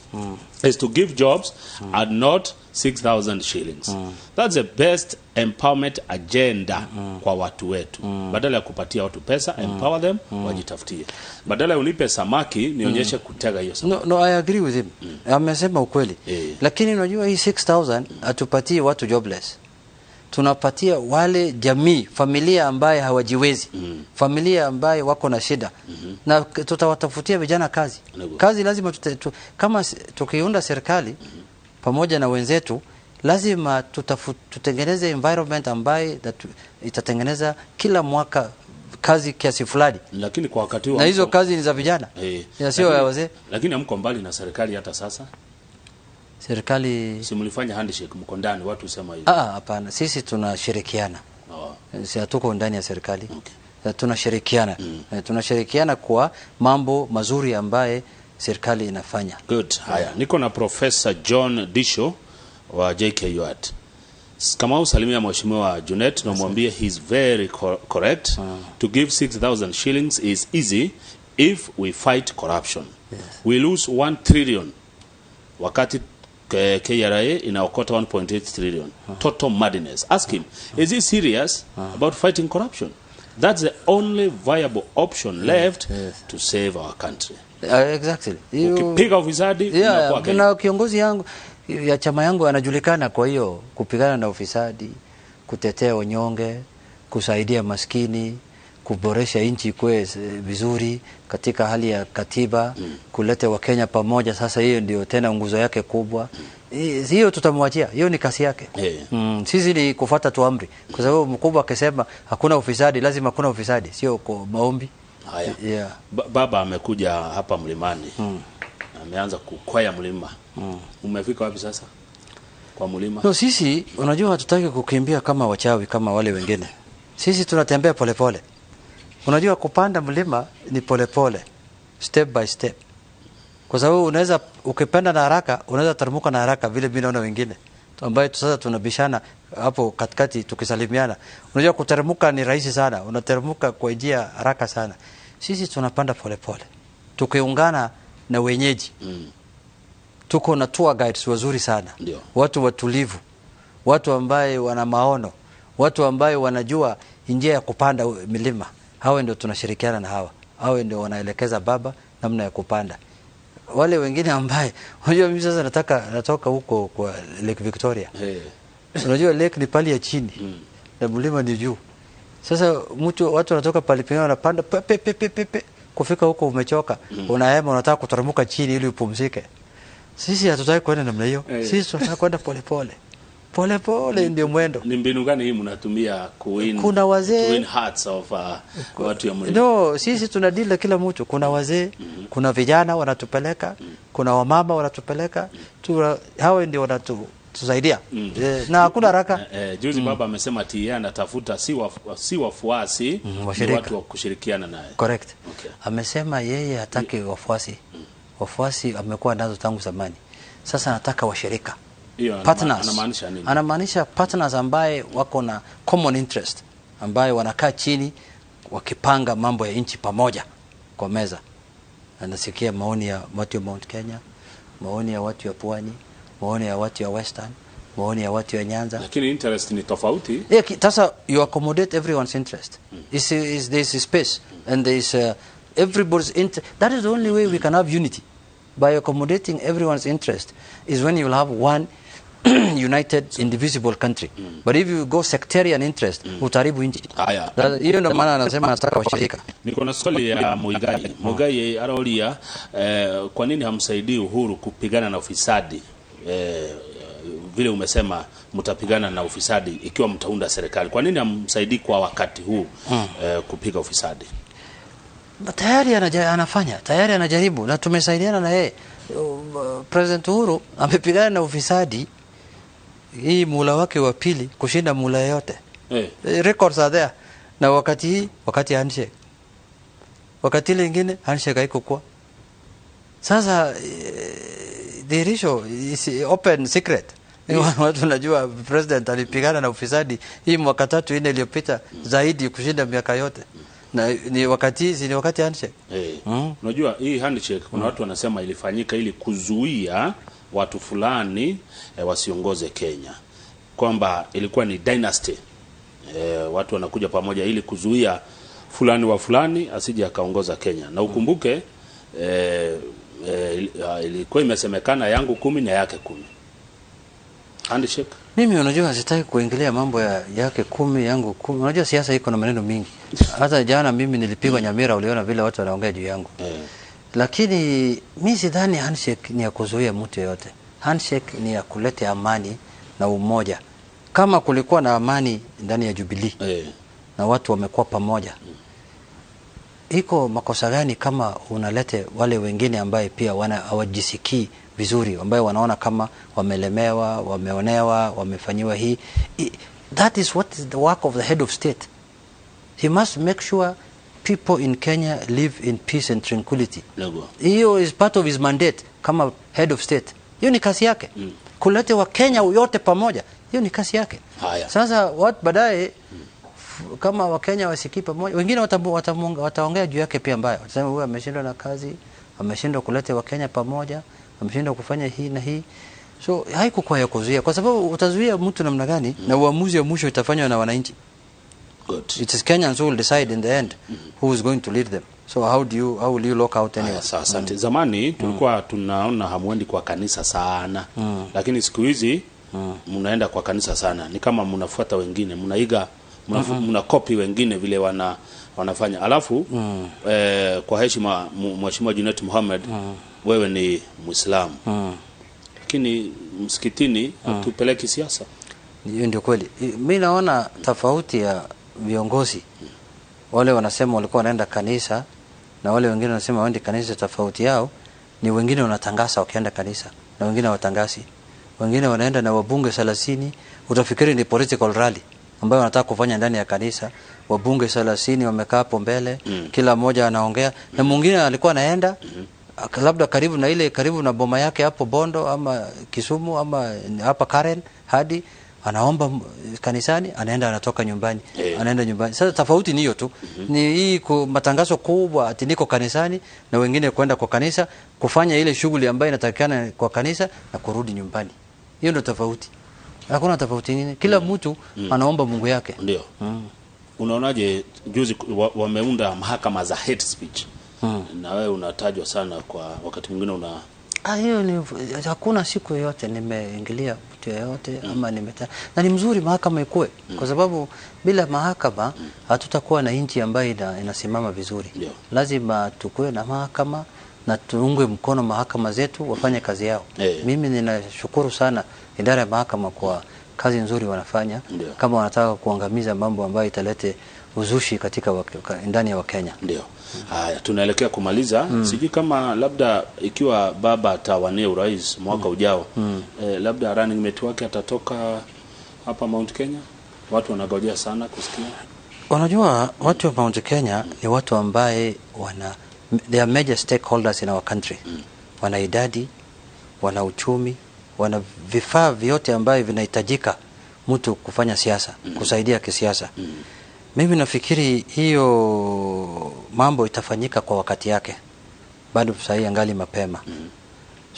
is to give jobs and not 6,000 shillings. That's the best empowerment agenda kwa watu wetu. Badala ya kupatia watu pesa, empower them, wajitafutie. Badala ya unipe samaki, nionyeshe kutega hiyo samaki. No, no, I agree with him. Amesema ukweli. Lakini unajua hii 6,000 hatupatii watu jobless. Tunapatia wale jamii, familia ambaye hawajiwezi, familia ambaye wako na shida. Na tutawatafutia vijana kazi. Kazi lazima kama tukiunda serikali pamoja na wenzetu, lazima tutengeneze environment ambaye itatengeneza kila mwaka kazi kiasi fulani. Lakini kwa wakati huo na hizo kazi ni za vijana na sio ya wazee. Lakini hamko mbali na serikali hata sasa. Serikali si mlifanya handshake, mko ndani, watu husema hivyo. Hapana, sisi tunashirikiana. Sisi hatuko ndani ya serikali. Okay. Tunashirikiana. Tunashirikiana kwa mambo mazuri ambaye serikali inafanya. Good. Haya, niko na Professor John Disho wa JKUAT. Kama usalimia Mheshimiwa Junet na mwambie he is very correct. To give 6,000 shillings is easy if we fight corruption. Yes. We lose 1 trillion wakati KRA inaokota 1.8 trillion. Total madness. Ask him, is he serious about fighting corruption? That's the only viable option left to save our country. Exactly. Ukipiga ufisadi unakuwa Kenya. Na kiongozi yangu ya chama yangu anajulikana kwa hiyo kupigana na ufisadi, kutetea wanyonge, kusaidia maskini, kuboresha nchi ikuwe vizuri katika hali ya katiba, kuleta Wakenya pamoja. Sasa hiyo ndio tena nguzo yake kubwa. Hiyo tutamwachia, hiyo ni kasi yake. Sisi ni kufuata tu amri, kwa sababu mkubwa akisema hakuna ufisadi, lazima hakuna ufisadi, sio kwa maombi. Haya. Baba amekuja hapa mlimani. Ameanza kukwaya mlima. Umefika wapi sasa kwa mlima? No, sisi unajua hatutaki kukimbia kama wachawi kama wale wengine. Sisi tunatembea polepole. Unajua kupanda mlima ni polepole, step by step. Kwa sababu unaweza ukipanda na haraka, unaweza termuka na haraka vile mimi naona wengine ambaye sasa tunabishana hapo katikati tukisalimiana. Unajua kutermuka ni rahisi sana, unatermuka kwa njia haraka sana. Sisi tunapanda polepole tukiungana na wenyeji. Tuko na tour guides wazuri sana. Ndiyo. Watu watulivu, watu ambaye wana maono, watu ambaye wanajua njia ya kupanda milima. Hawa ndio tunashirikiana na hawa. Hawa ndio wanaelekeza baba namna ya kupanda. Wale wengine ambaye unajua mimi sasa natoka huko kwa Lake Victoria. Unajua lake ni pali ya chini na mlima ni juu. Sasa watu wanatoka pali pengine wanapanda pe pe pe pe pe, kufika huko umechoka, unahema, unataka kuteremka chini ili upumzike. Sisi hatutaki kwenda namna hiyo. Sisi tunataka kwenda pole pole. Pole pole ndio mwendo. Ni mbinu gani hii mnatumia kuwin? Kuna wazee, to win hearts of watu ya mlima? No, sisi tunadili kila mtu. Kuna wazee, kuna vijana wanatupeleka, kuna wamama wanatupeleka. Hawa ndio wanatusaidia. Na hakuna haraka. Juzi baba amesema ati anatafuta si wafuasi, ni watu wa kushirikiana naye. Correct. Okay. Amesema yeye hataki wafuasi. Wafuasi amekuwa nazo tangu zamani. Sasa anataka washirika. Partners. Anamaanisha nini? Anamaanisha partners ambaye wako na common interest, ambaye wanakaa chini wakipanga mambo ya nchi pamoja kwa meza. Anasikia maoni ya watu wa Mount Kenya, maoni ya watu wa Pwani, maoni ya watu wa Western, maoni ya watu wa Nyanza. Lakini interest ni tofauti. Yeah, sasa you accommodate everyone's interest. There is space and there is everybody's interest. That is the only way we can have unity. By accommodating everyone's interest is when you will have one united, indivisible country. But if you go sectarian interest, utaribu nchi. Haya. Hiyo ndio maana anasema anataka washirika. Niko na swali ya Muigai. Muigai arolia kwa nini hamsaidii Uhuru kupigana na ufisadi? Vile umesema mtapigana na ufisadi ikiwa mtaunda serikali. Kwa nini hamsaidii kwa wakati huu kupiga ufisadi? Tayari anafanya, tayari anajaribu na tumesaidiana na yeye. President Uhuru amepigana na ufisadi hii muhula wake wa pili kushinda muhula yote. Records are there. Na wakati hii, wakati handshake. Wakati ile nyingine handshake haikuwa. Sasa dhihirisho is open secret. Watu wanajua president alipigana na ufisadi hii mwaka 3 4 iliyopita zaidi kushinda miaka yote. Na ni wakati hizi ni wakati handshake. Unajua hii handshake kuna watu wanasema ilifanyika ili kuzuia watu fulani wasiongoze Kenya. Kwamba ilikuwa ni dynasty. Watu wanakuja pamoja ili kuzuia fulani wa fulani asije akaongoza Kenya. Na ukumbuke ilikuwa imesemekana yangu 10 na yake 10. Handshake. Mimi unajua sitaki kuingilia mambo ya yake 10 yangu 10. Unajua siasa iko na maneno mingi. Hata jana mimi nilipigwa Nyamira, uliona vile watu wanaongea juu yangu. Lakini mimi sidhani handshake ni ya kuzuia mtu yeyote. Handshake ni ya kuleta amani na umoja. Kama kulikuwa na amani ndani ya Jubilee na watu wamekuwa pamoja, Iko makosa gani kama unalete wale wengine ambaye pia hawajisikii vizuri, ambaye wanaona kama wamelemewa, wameonewa, wamefanyiwa hii? That is what is the work of the head of state. He must make sure people in Kenya live in peace and tranquility. Ndio. Hiyo is part of his mandate kama head of state. Hiyo ni kazi yake. Kulete Wakenya yote pamoja, hiyo ni kazi yake. Haya. Sasa what baadaye kama Wakenya wasikii pamoja, wengine wataongea juu yake pia mbaya, watasema huyu ameshindwa na kazi, ameshindwa kuleta Wakenya pamoja, ameshindwa kufanya hii na hii. So haikukuwa ya kuzuia, kwa sababu utazuia mtu namna gani? Na uamuzi wa mwisho itafanywa na wananchi. Good. It is Kenyans who will decide in the end who is going to lead them. So how will you lock out anyone? Haya, sawa, asante. Zamani tulikuwa tunaona hamuendi kwa kanisa sana, lakini siku hizi mnaenda kwa kanisa sana. Ni kama mnafuata wengine, mnaiga, mna copy wengine vile wanafanya. Alafu kwa heshima Mheshimiwa Junet Mohamed, wewe ni Muislamu, lakini msikitini hatupeleki siasa. Hiyo ndio kweli. Mi naona tofauti ya viongozi wale wanasema walikuwa wanaenda kanisa na wale wengine wanasema waendi kanisa, tofauti yao ni wengine wanatangaza wakienda kanisa na wengine hawatangasi. Wengine wanaenda na wabunge 30, utafikiri ni political rally ambayo wanataka kufanya ndani ya kanisa. Wabunge 30 wamekaa hapo mbele, kila mmoja anaongea, na mwingine alikuwa anaenda labda karibu na ile karibu na boma yake hapo Bondo ama Kisumu ama hapa Karen, hadi anaomba kanisani, anaenda anatoka nyumbani, anaenda nyumbani. Sasa tofauti ni hiyo tu. Ni hii matangazo kubwa ati niko kanisani, na wengine kwenda kwa kanisa kufanya ile shughuli ambayo inatakikana kwa kanisa na kurudi nyumbani. Hiyo ndio tofauti. Hakuna tofauti nyingine. Kila mtu anaomba Mungu yake. Ndio. Unaonaje juzi wameunda mahakama za hate speech? Na wewe unatajwa sana kwa wakati mwingine una Hiyo ni hakuna siku yoyote nimeingilia mtu yeyote ama na ni mzuri mahakama ikue, kwa sababu bila mahakama hatutakuwa na nchi ambayo inasimama vizuri. Lazima tukue na mahakama na tuungwe mkono mahakama zetu wafanye kazi yao. Mimi ninashukuru sana idara ya mahakama kwa kazi nzuri wanafanya. Kama wanataka kuangamiza mambo ambayo italete uzushi katika ndani ya Wakenya. Ndio. Haya, tunaelekea kumaliza. Sijui kama labda ikiwa baba atawania urais mwaka ujao, labda running mate wake atatoka hapa Mount Kenya. Watu wanagojea sana kusikia. Unajua watu wa Mount Kenya ni watu ambaye they are major stakeholders in our country. Wana idadi, wana uchumi, wana vifaa vyote ambayo vinahitajika mtu kufanya siasa, kusaidia kisiasa. Mimi nafikiri hiyo mambo itafanyika kwa wakati yake. Bado sahii angali mapema.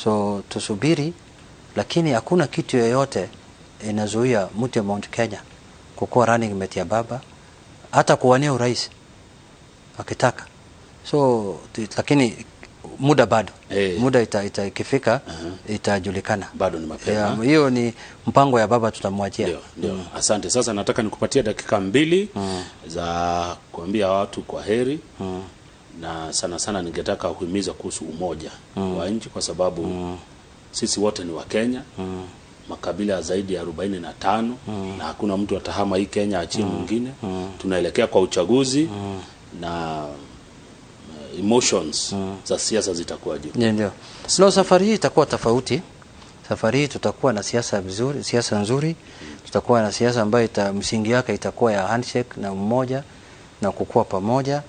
So tusubiri, lakini hakuna kitu yoyote inazuia mtu ya Mount Kenya kukuwa running mate ya baba, hata kuwania urais akitaka. So lakini muda bado. Muda ikifika itajulikana. Bado ni mapema. Hiyo ni mpango ya baba, tutamwachia. Ndio, ndio. Asante. Sasa nataka nikupatie dakika 2 za kuambia watu kwa heri. Na sana sana ningetaka kuhimiza kuhusu umoja wa nchi, kwa sababu sisi wote ni wa Kenya. Makabila zaidi ya 45, na hakuna mtu atahama hii Kenya achie mwingine. Tunaelekea kwa uchaguzi na emotions za siasa zitakuwa juu. Ndio. No, safari hii itakuwa tofauti. Safari hii tutakuwa na siasa nzuri, siasa nzuri. Tutakuwa na siasa ambayo msingi yake itakuwa ya handshake na umoja na kukua pamoja.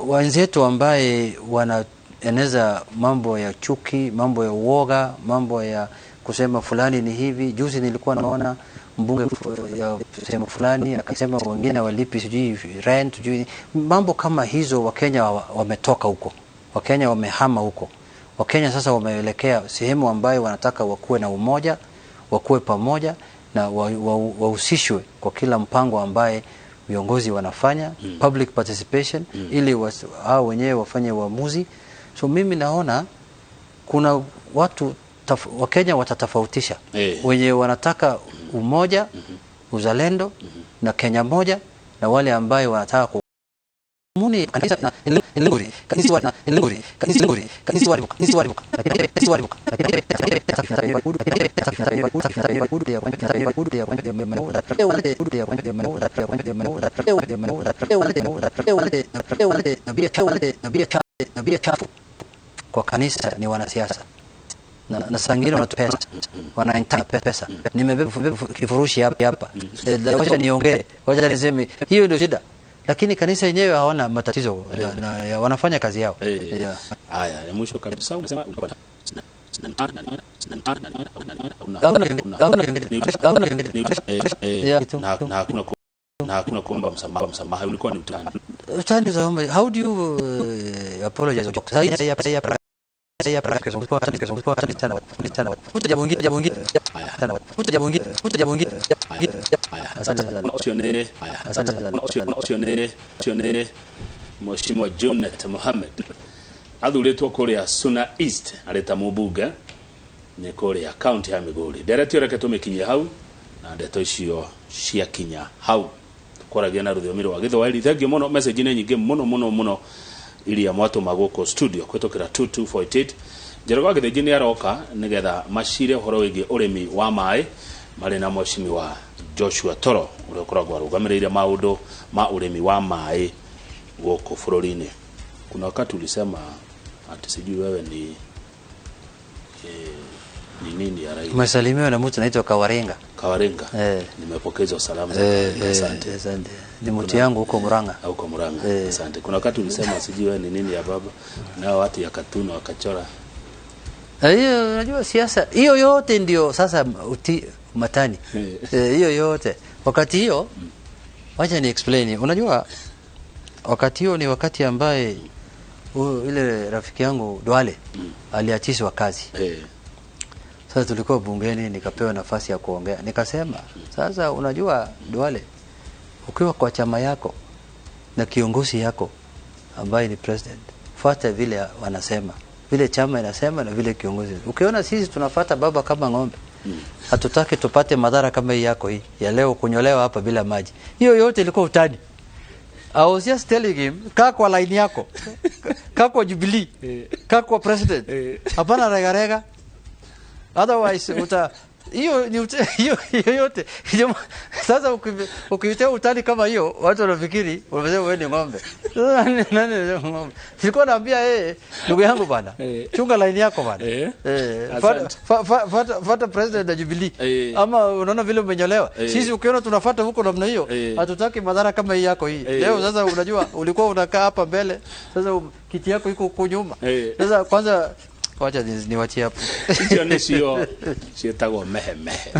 Wenzetu ambaye wanaeneza mambo ya chuki, mambo ya uoga, mambo ya kusema fulani ni hivi. Juzi nilikuwa naona mbunge ya sehemu fulani akasema wengine walipi sijui rent, sijui mambo kama hizo. Wakenya wametoka huko. Wakenya wamehama huko. Wakenya sasa wameelekea sehemu ambayo wanataka wakuwe na umoja, wakuwe pamoja na wahusishwe kwa kila mpango ambaye viongozi wanafanya, public participation, ili hao wenyewe wafanye uamuzi. So mimi naona kuna watu Wakenya watatofautisha. Wenye wanataka umoja, uzalendo na Kenya moja, na wale ambaye wanataka Kwa kanisa ni wanasiasa na saa ingine wanatupesa, wanaitaka pesa. Nimebeba kifurushi hapa, wacha niongee, wacha niseme, hiyo ndio shida. Lakini kanisa yenyewe hawana matatizo na wanafanya kazi yao. Haya, ya mwisho kabisa unasema na hakuna kuomba msamaha, ulikuwa ni utani. Utani, how do you apologize? Mheshimiwa Junet Mohamed athuritwo kuria Suna East arĩ ta mũmbunge nĩ kuria county ya Migori. Ndereti reke tũmĩkinyie hau na ndeto icio ciakinya hau kwaragia na rũthiomi rwa Gĩthwaĩri. Thank you mũno, message nĩ nyingĩ mũno mũno mũno iria mwatũma gũkũ studio kũhĩtũkĩra 2248. Njoroge wa Gĩthĩnji nĩ aroka nĩgetha macire ũhoro wĩgiĩ ũrĩmi wa maĩ marĩ na Mheshimiwa Joshua Toro ũrĩa ũkoragwo arũgamĩrĩire maũndũ ma ũrĩmi wa maĩ gũkũ bũrũri-inĩ. Kuna wakati ulisema ati sijui wewe ni ni nini ya Raila? Umesalimiwa na mtu anaitwa Kawarenga. Kawarenga. Nimepokea salamu za Kawarenga. Asante. Asante. Ni mtu yangu huko Murang'a. Huko Murang'a. Asante. Kuna wakati ulisema sijui wewe ni nini ya baba na watu ya katuna wakachora. Hiyo unajua siasa hiyo yote ndio sasa matani. Hiyo yote. Wakati hiyo wacha ni explain. Unajua wakati hiyo ni wakati ambaye ile rafiki yangu Duale aliachishwa kazi. Sasa tulikuwa bungeni, nikapewa nafasi ya kuongea. Nikasema, sasa unajua Duale, ukiwa kwa chama yako na kiongozi yako ambaye ni president, fuata vile wanasema, vile chama inasema na vile kiongozi. Ukiona sisi tunafuata baba kama ng'ombe, hatutaki tupate madhara kama hii yako hii ya leo kunyolewa hapa bila maji. Hiyo yote ilikuwa utani. I was just telling him, kaa kwa line yako, kaa kwa Jubilee, kaa kwa president, hapana rega rega. Otherwise hiyo ni hiyo yote. Sasa ukiitia utani kama hiyo, watu wanafikiri unasema wewe ni ng'ombe. Sasa nani ni ng'ombe? Sikuwa naambia yeye, ndugu yangu bana, chunga line yako bana. Fuata president na Jubilee. Ama unaona vile umenyolewa. Sisi ukiona tunafuata huko namna hiyo, hatutaki madhara kama hii yako hii. Leo sasa unajua ulikuwa unakaa hapa mbele, sasa kiti yako iko huko nyuma. Sasa kwanza wacha niwachie hapo. Icio nĩcio ciĩtagwo mehemehe.